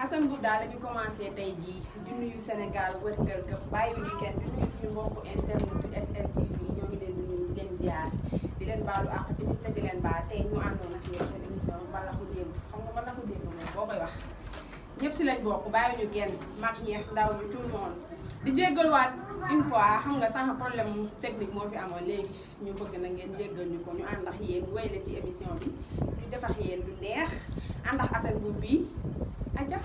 Assane bu daal la ñu commencé tey jii di nuyu Sénégal wërngël këpp bàyyiwuñu kenn di nuyu suñu mbokku internet SLTV ñoo ngi leen di nuyu di leen ziar di leen baalu àq tamit te di leen baal tey ñu àndoon ak yéen seen émission mbalaxu démb xam nga mbalaxu démb moom boo koy wax ñëpp si lañ bokk bàyyiwuñu kenn mag ñeex ndaw ñu tout le monde di jéggaluwaat une fois xam nga sax problème technique moo fi amoon léegi ñu bëgg na ngeen jéggal ñu ko ñu ànd ak yéen wéy la ci émission bi ñu def ak yéen lu neex ànd ak Assane bu bii aja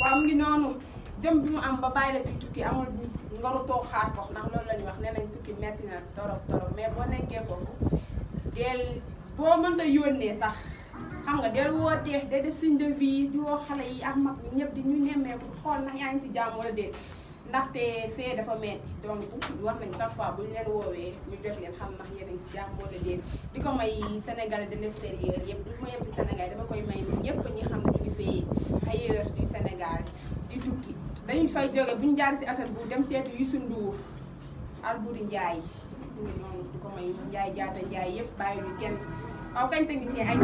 waaw mu ngi noonu jom bi mu am ba bàyyi la fi tukki amul ngaru toog xaar ko ndax loolu la ñu wax nee nañ tukki metti na torop torop mais boo nekkee foofu del boo mënta yónnee sax xam nga del woo deex day def signe de vie di woo xale yi ak mag ñi ñëpp di ñu nemmeeku xool ndax yaa ngi ci jàmm wala déet ndaxte fee dafa metti donc war nañ chaque fois bu ñu leen woowee ñu jot leen xam ndax yéen a ngi si jàmm wala déet di ko may Sénégalais de l'extérieur yëpp du ma yem ci Sénégal dama koy may ñëpp ñi xam ne ñu ngi fee ailleurs du Sénégal di tukki dañuy fay jóge bu ñu jaar ci Assane bu dem seetu Youssou Ndour Alboury Ndiaye mu ngi noonu di ko may Ndiaye jaata Ndiaye yëpp bàyyi ñu kenn waaw kañ technicien ay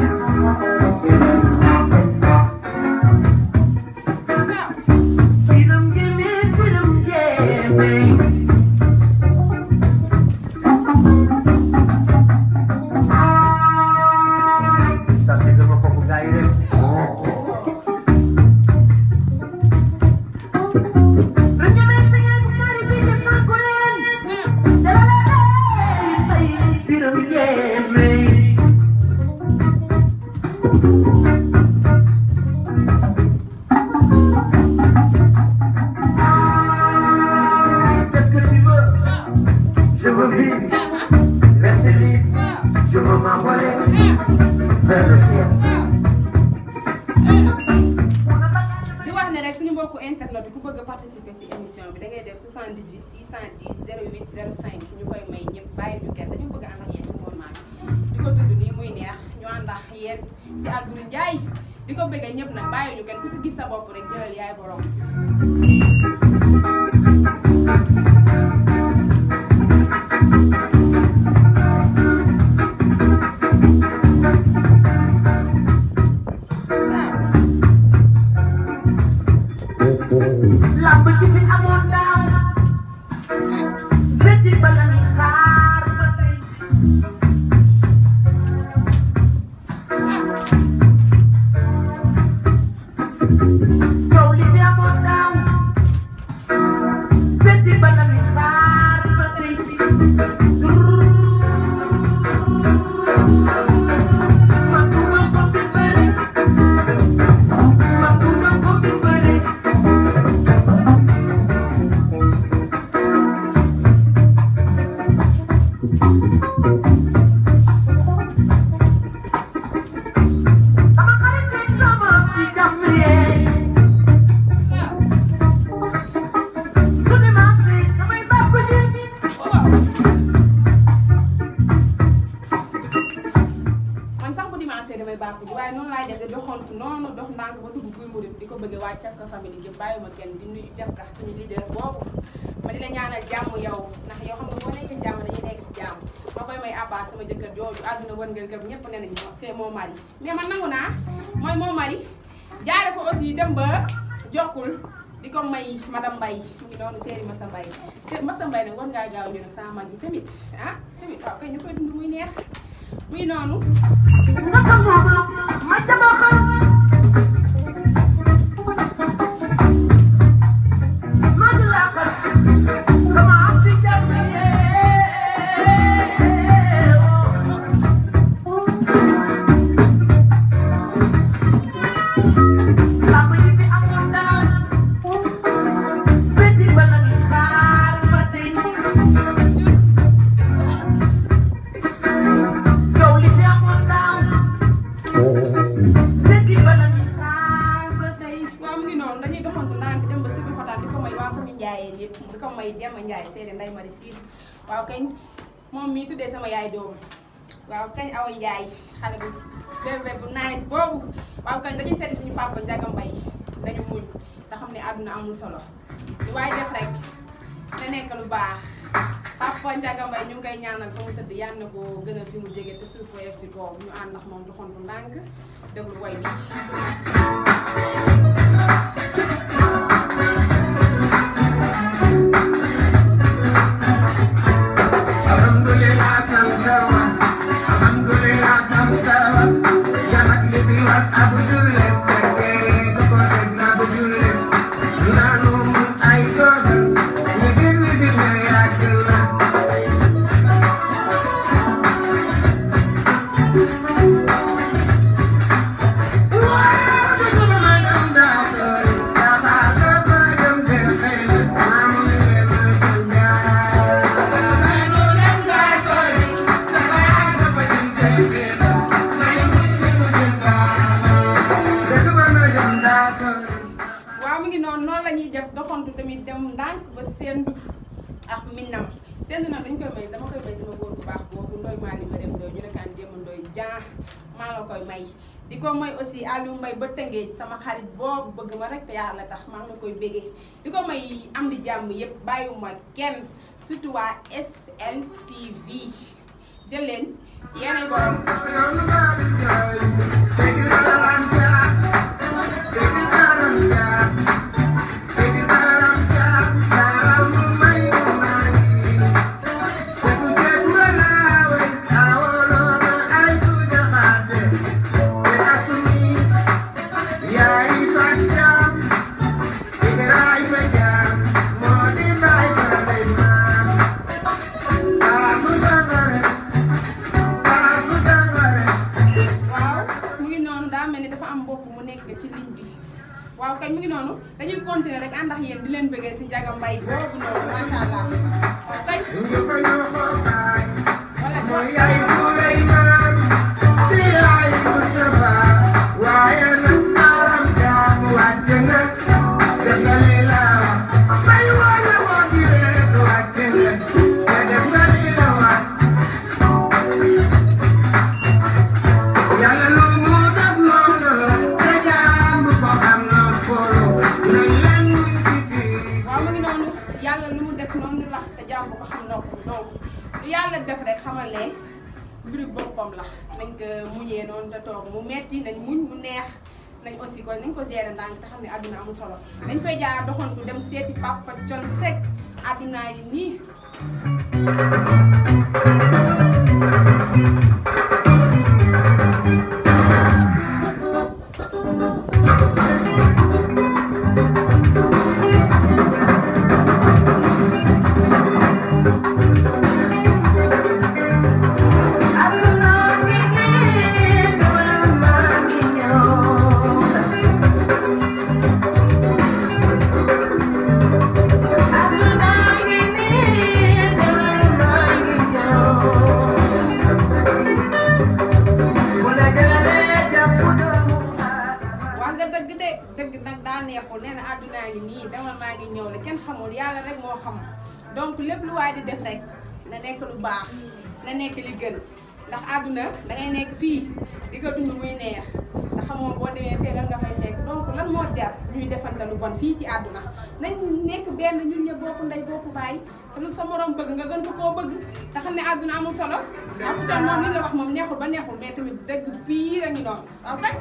di wax ne rek suñu mbokku internet ku bëgg a participer ci émission bi da ngay def 78 610 08 05 ñu koy may ñëpp bàyyi ñu kenn dañu bëgg a ànd ak yéen ci mouvement bi di ko tudd nii muy neex ñu ànd ak yéen ci Alboury Ndiaye di ko bëgg ñëpp nag bàyyi ñu kenn ku ci gis sa bopp rek jëlal yaay borom. waaye noonu laay def de doxantu noonu dox ndànk ba dugg guy murit di ko bëgg waa Cafka famille gi bàyyi ma kenn di nuyu Cafka suñu leader boobu ma di la ñaanal jàmm yow ndax yow xam nga boo nekkee jàmm dañuy nekk si jàmm ma koy may Abba sama jëkkër jooju àdduna wërngël këpp ñëpp ne nañu c'est mon mari mais man nangu naa mooy mon mari jaare fa aussi dem ba jokkul di ko may madame Mbaye mu ngi noonu séeri Massa Mbaye séeri Massa Mbaye nag war ngaa gaaw ñu ne sama mag yi tamit ah tamit waaw kay ñu koy dund muy neex muy noonu ma jama xam ma di la xas sama am di jàmm Ndiaye seede Ndeye Marie Ciss waaw kañ moom mii tuddee sama yaay doom waaw kañ Awa Ndiaye xale bu bébé bu nice boobu waaw kañ dañuy seeti suñu papa Ndiaga Mbaye nañu muñ te xam ne àdduna amul solo lu waaye def rek te nekk lu baax papa Ndiaga Mbaye ñu ngi koy ñaanal fa mu tëdd yàlla na ko gënal fi mu jege te suuf woyof ci kaw ñu ànd ak moom doxantu ndànk déglu woy bi sendu ak minam sendu nag dañ koy may dama koy may sama góor bu baax boobu ndoy maa li ma dem doy ñu ne kaan démb ndoy jaan maa la koy may di ko may aussi Aliou Mbaye ba Tëngéej sama xarit boobu bëgg ma rek te yàlla tax maa la koy bégee di ko may am di jàmm yëpp bàyyiwuma kenn surtout waa SLTV jël leen yéenay borom waaw kañ mu ngi noonu dañuy continuer rek ànd ak yéen di leen bëggee si Ndiaga Mbaye boobu noonu macha allah waaw kañ yàlla def rek xamal ne mbiru boppam la nañ ko muñee noonu te toog mu metti nañ muñ mu neex nañ aussi ko nañ ko gérer ndànk te xam ne àdduna amul solo dañ fay jaar doxantu dem seeti Papa Thione Seck àdduna yi nii dëgg nag daa neexul nee na àddunaa ngi nii demal maa ngi ñëw la kenn xamul yàlla rek moo xam donc lépp lu waay di def rek na nekk lu baax na nekk li gën ndax àdduna dangay nekk fii di ko dund muy neex ndax xamoo boo demee fee lan nga fay fekk donc lan moo jar ñuy defante lu bon fii ci àdduna nañ nekk benn ñun ñëpp bokku ndey bokku baay te lu sa morom bëgg nga gën ko koo bëgg te xam ne àdduna amul solo ak con moom li nga wax moom neexul ba neexul mais tamit dëgg pire a ngi noonu waaw kay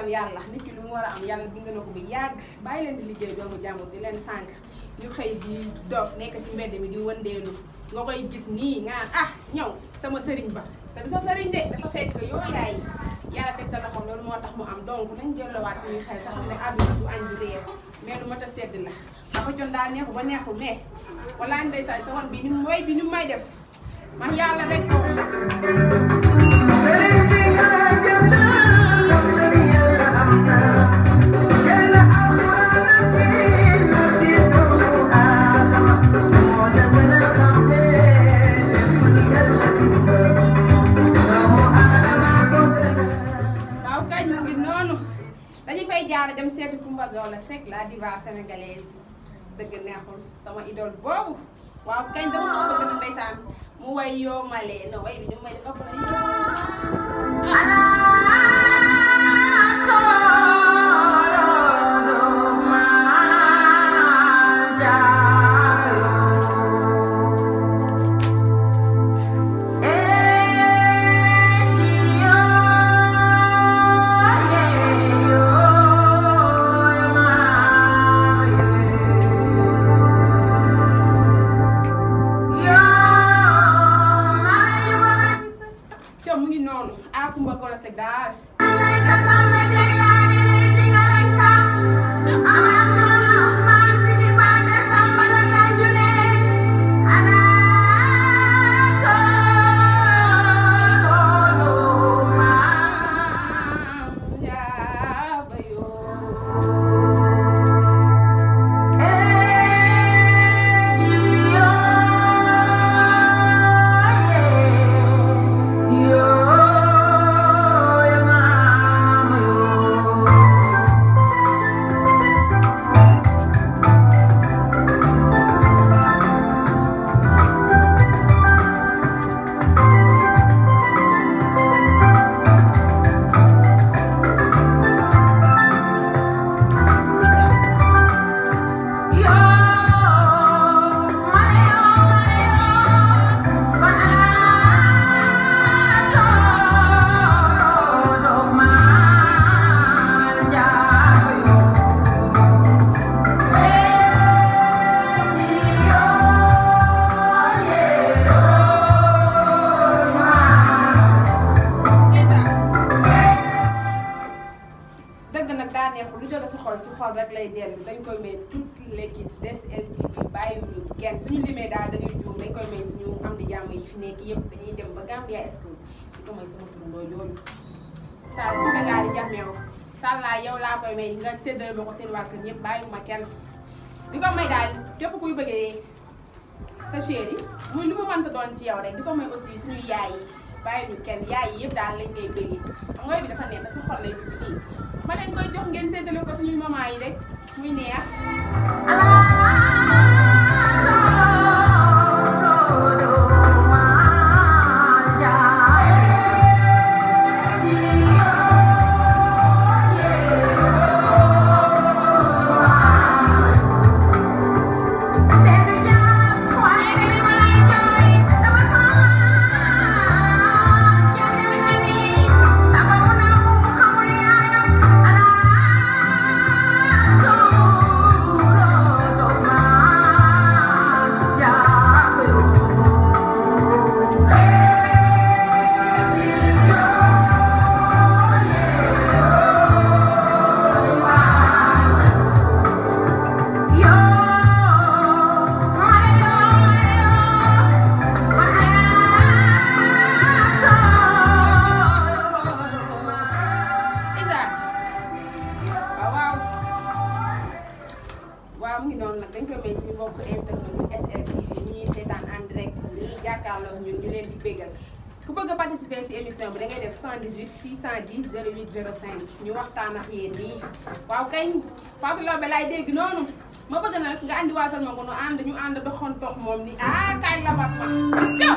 yàlla nit ki lu mu war a am yàlla bind na ko bu yàgg bàyyi leen di liggéey doomu jàmbur di leen sànq ñu xëy di dof nekk ci mbedd mi di wëndeelu nga koy gis nii nga naan ah ñëw sama sëriñ ba te te du sa sëriñ de dafa fekk yoo yaay yàlla teg sa loxo loolu moo tax mu am donc nañ jëlwaat suñuy xel tax ne àdduna du añ du réer mais du mat a sedd la dafa jon daal neexu ba neexul mais walaay ndeysaan sa wan bi ni way bi ni may def man yàlla rek ko jaara dem seeti Kumba Gawla Seck la diva sénégalaise dëgg neexul sama idole boobu waaw kañ dama ko bëgg na ndeysaan mu way yoo malee no way bi ni may def ëpp na Kumba Gawla Seck daal ci xol rek lay dellu dañ koy may toute l'équipe DSLTV bàyyiwuñu kenn suñu limee daal dañuy juum dañ koy may suñu am di jàmm yi fi nekk yëpp dañuy dem ba Gambia School di ko may sama turandoo loolu sall si Dakar yi jameew salla yow laa koy may nga séddale ma ko seen waa kër ñëpp bàyyiwuma kenn di ko may daal képp kuy bëggee sa chéri muy lu mu mënta doon ci yow rek di ko may aussi suñu yaay yi bàyyiwuñu kenn yaay yi yëpp daal lañ koy bëggee xam nga bi dafa neex da si xol lay dugg nii ma leen koy jox ngeen séddale ko suñuy maman yi rek muy neex waaw mu ngi noonu nag dañ koy may suñu mbokku internet bu SLTV ñu ñuy seetaan en direct nii jàkkaarloo ñun ñu leen di béggal ku bëgg a participer si émission bi da ngay def 78 610 08 05 ñu waxtaan ak yéen nii waaw kañ Fatou Laobé laay dégg noonu ma bëgg nag nga andi waatal ma ko nu ànd ñu ànd doxantox moom ni kaay la bat ma ciao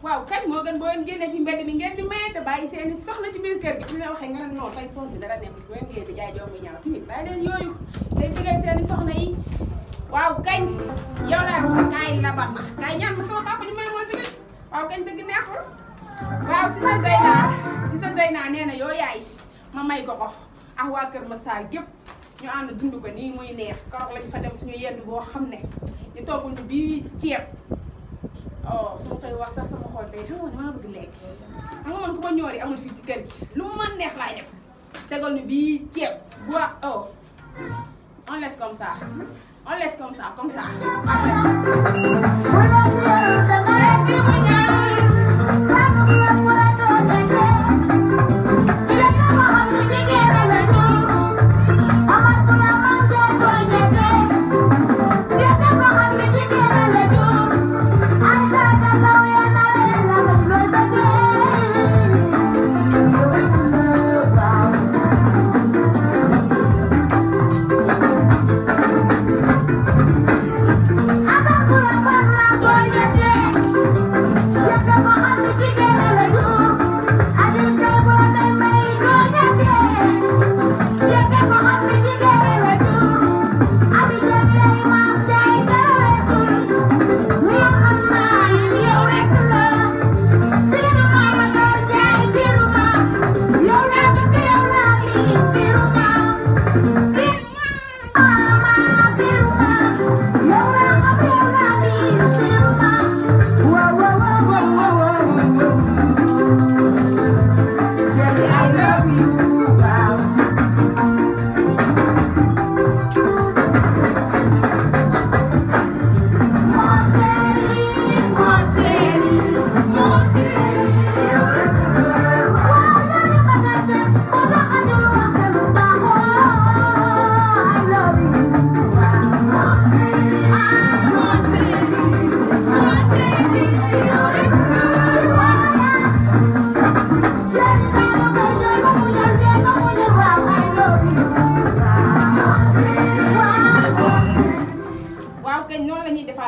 waaw kañ moo gën boo leen génnee ci mbedd mi ngeen di maye te bàyyi seeni soxna ci biir kër gi bu ñu la waxee nga ne non tey poos bi dara nekkul boo leen génne di jaay jombi ñaaw tamit bàyyi leen yooyu tey bëggal seeni soxna yi waaw kañ yow laa wax kaay labar ma kaay ñaan ma sama papa ñu may moon tamit waaw kañ dëgg neexul waaw si sa Zeyna nee na yoo yaay ma may ko ko ak waa Kër Massar gépp ñu ànd dund ko nii muy neex keroog lañ fa dem suñu yendu boo xam ne ñu toggul ñu bii ceeb oh su ma koy wax sax sama xol day xam nga damaa bëgg lekk xam nga man ku ma ñoori amul fii ci kër gi lu mu mën neex laay def tegal ñu bii ceeb bu oh on laisse comme ça comme ça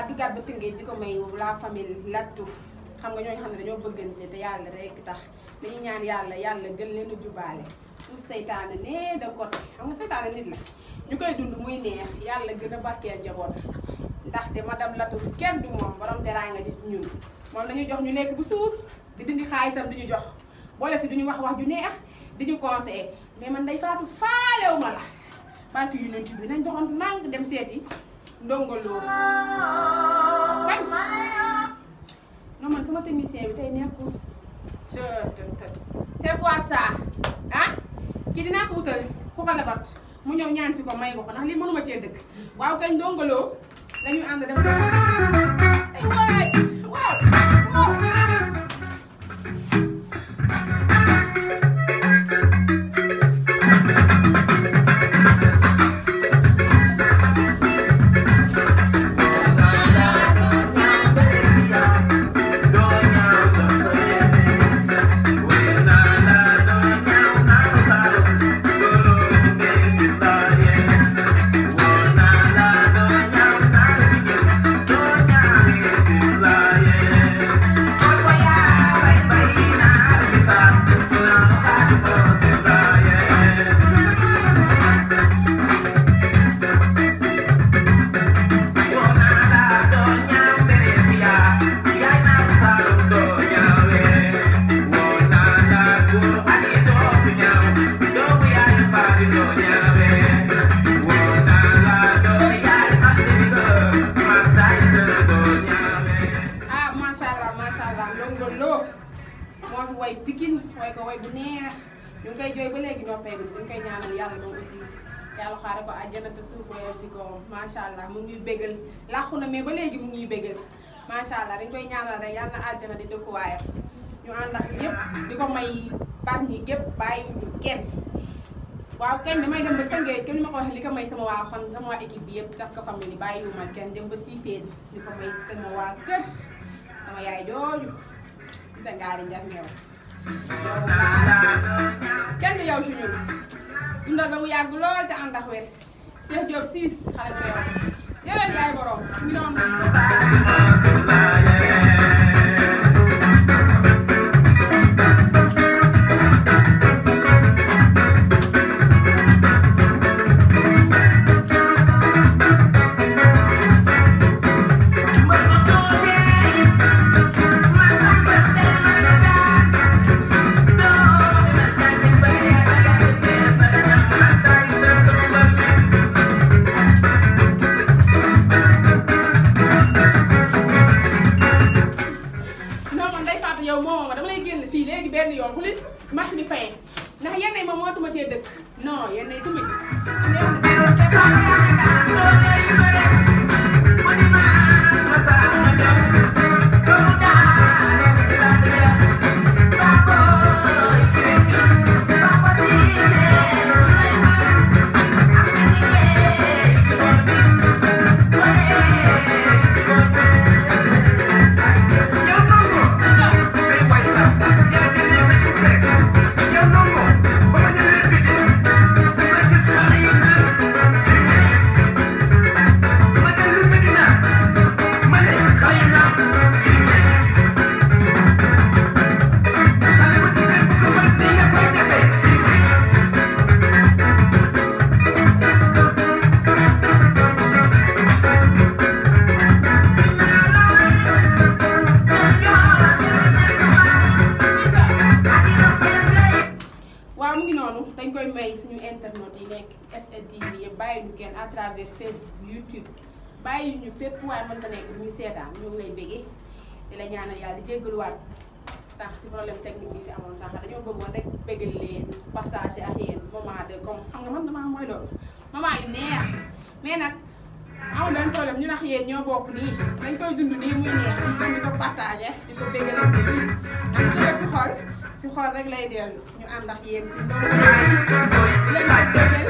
dugaat ba tëngee di ko may la famille Latouf xam nga ñooñu xam ne dañoo bëggante te yàlla rek tax dañuy ñaan yàlla gën leen a jubaale pour seytaane nee da côté xam nga seytaane nit la ñu koy dund muy neex yàlla gën a barkeel njaboot ndaxte madame Latouf kenn du moom borom teraanga ji ñun moom lañuy jox ñu lekk bu suur di dindi xaalisam di ñu jox boole si duñu wax ju neex di ñu conseillé mais man day faatu faalew ma la faatu yu nent bi nañ doxantu nang dem seeti ndongoloo kañ non man sama technicien bi tey nekkul c'est quoi ça ah kii dinaa ko wutal ku ko labat mu ñëw ñaan si ko may ko ndax lii mënuma cee dëkk waaw kañ ndongoloo dañuy ànd dem ay waay waaw waaw way Pikine way ko way bu neex ñu ngi koy jooy ba léegi noppeegul ñu ngi koy ñaanal yàlla moom aussi yàlla xaare ko àjjana te suuf woyof ci kawam macha allah mu ngi bégal làqu na mais ba léegi mu ngi bégal macha allah dañ koy ñaanal rek yàlla na àjjana di dëkkuwaayam ñu ànd ak ñëpp di ko may bar ñi gépp bàyyiwuñu kenn waaw kenn damay dem ba tëngee kenn ma ko wax li ko may sama waa fan sama waa équipe bi yëpp tax ko famille bàyyiwuma kenn dem ba Cissé di ko may sama waa kër sama yaay jooju di sa ngaari njar meew yow kenn du yow ci ñun dundal ba mu yàgg lool te ànd ak wér Cheikh Diop 6 xale bu réew jëlal yaay borom mi noonu Fatou yow moomoo ma dama lay génn fii léegi benn yoon ku lit match bi fayee ndax yenn yi moom mootuma cee dëkk non yenn yi tamit am na yoo xam dañ koy may suñu internet yi nekk SLTV yëpp bàyyi ñu kenn à travers Facebook YouTube bàyyi ñu fépp fu waaye mënta nekk du ñu seetaan ñu ngi lay béggee di la ñaanal yàlla di jéggaluwaat sax si problème technique bi fi amoon sax dañoo bëggoon rek béggal leen partager ak yéen moment de comme xam nga man damaa mooy loolu moment yu neex mais nag amul benn problème ñu nax yéen ñoo bokk nii dañ koy dund nii muy neex ñu di ko partager di ko béggalante nii am na si xol si xol rek lay dellu ñu ànd ak yéen si ndongo di leen di béggal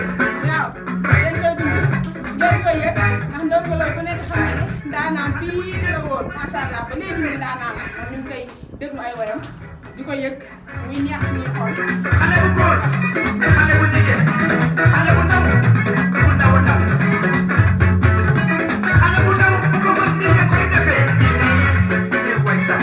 waaw dañ koy dund ngeen koy yëg ndax ndongo loolu ku nekk xam ne ne ndaanaan pire la woon macha allah ba léegi nii ndaanaan la ndax ñu ngi koy déglu ay woyam di ko yëg muy neex suñuy xol. xale bu góor xale bu jigéen xale bu ndaw bu ndaw ndaw xale bu ndaw bu ko mën ni nga koy defee di way sax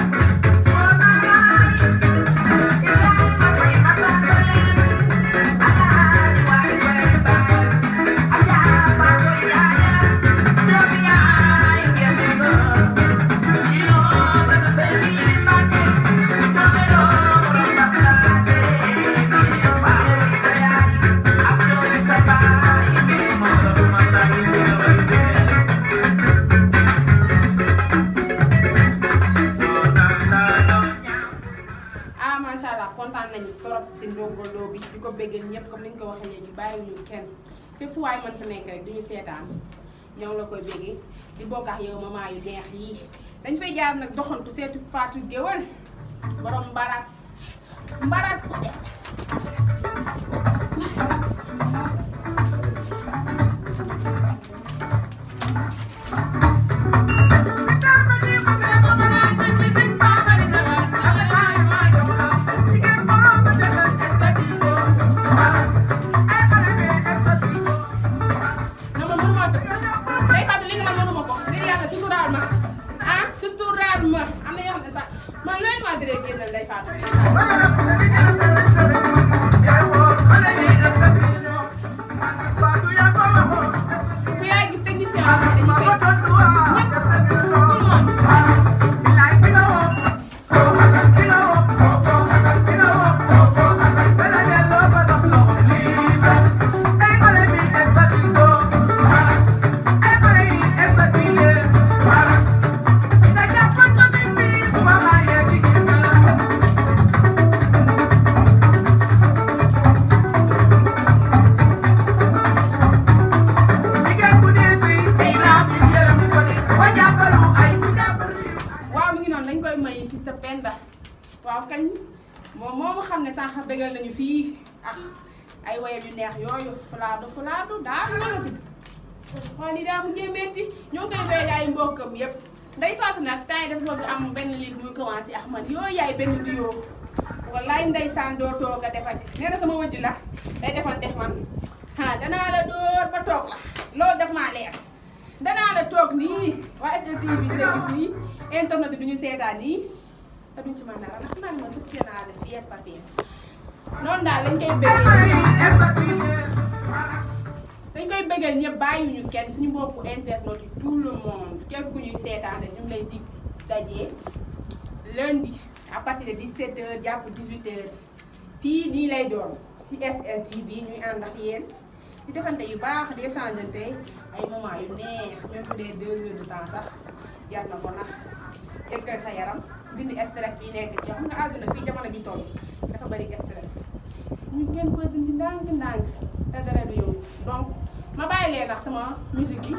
kontaan nañu trop si Ndongo Lo bi di ko béggal ñëpp comme ni ñu ko waxee léegi bàyyiwuñu kenn fépp fu waay mënta nekk rek duñu seetaan ñoo ngi la koy béggee di bokk ak yow moment yu neex yii dañ fay jaar nag doxantu seetu Fatou Géwël borom mbaras mbaras bu dee moom xam ne sànq bégal nañu fii ak ay woyam yu neex yooyu fulaadu daal la tudd xool yi daa mujjee metti ñoo ngi koy béy ay mbokkam yëpp nday Fatou nag temps yi dafa bëgg am benn liit muy commencé ak man yooyu yaay benn duyoo wallaay nday saan doo toog a defati nee na sama wëjj la day defante man danaa la dóor ba toog la loolu def maa leer danaa la toog nii waa SLTV bi dina gis nii internet bi duñu seetaan nii te duñ ci mën dara ndax man ma fas yéene naa def pièce par pièce noonu daal dañ koy bëggal ñëpp bàyyiwuñu kenn suñu mbokku internet yi tout le monde képp ku ñuy seetaan rek ñu ngi lay dig dajee lundi à partir de 17h jàpp 18h fii nii lay doon si SLTV ñuy ànd ak yéen di defante yu baax di échangeante ay moment yu neex même bu dee 2 heures de temps sax jar na ko ndax yëkkal sa yaram dindi stress bi nekk ci yow xam nga àdduna fii jamono bi toll dafa bari stress ñu ngeen koy dindi ndànk te dara du yëngu donc ma bàyyi leen ndax sama musique bi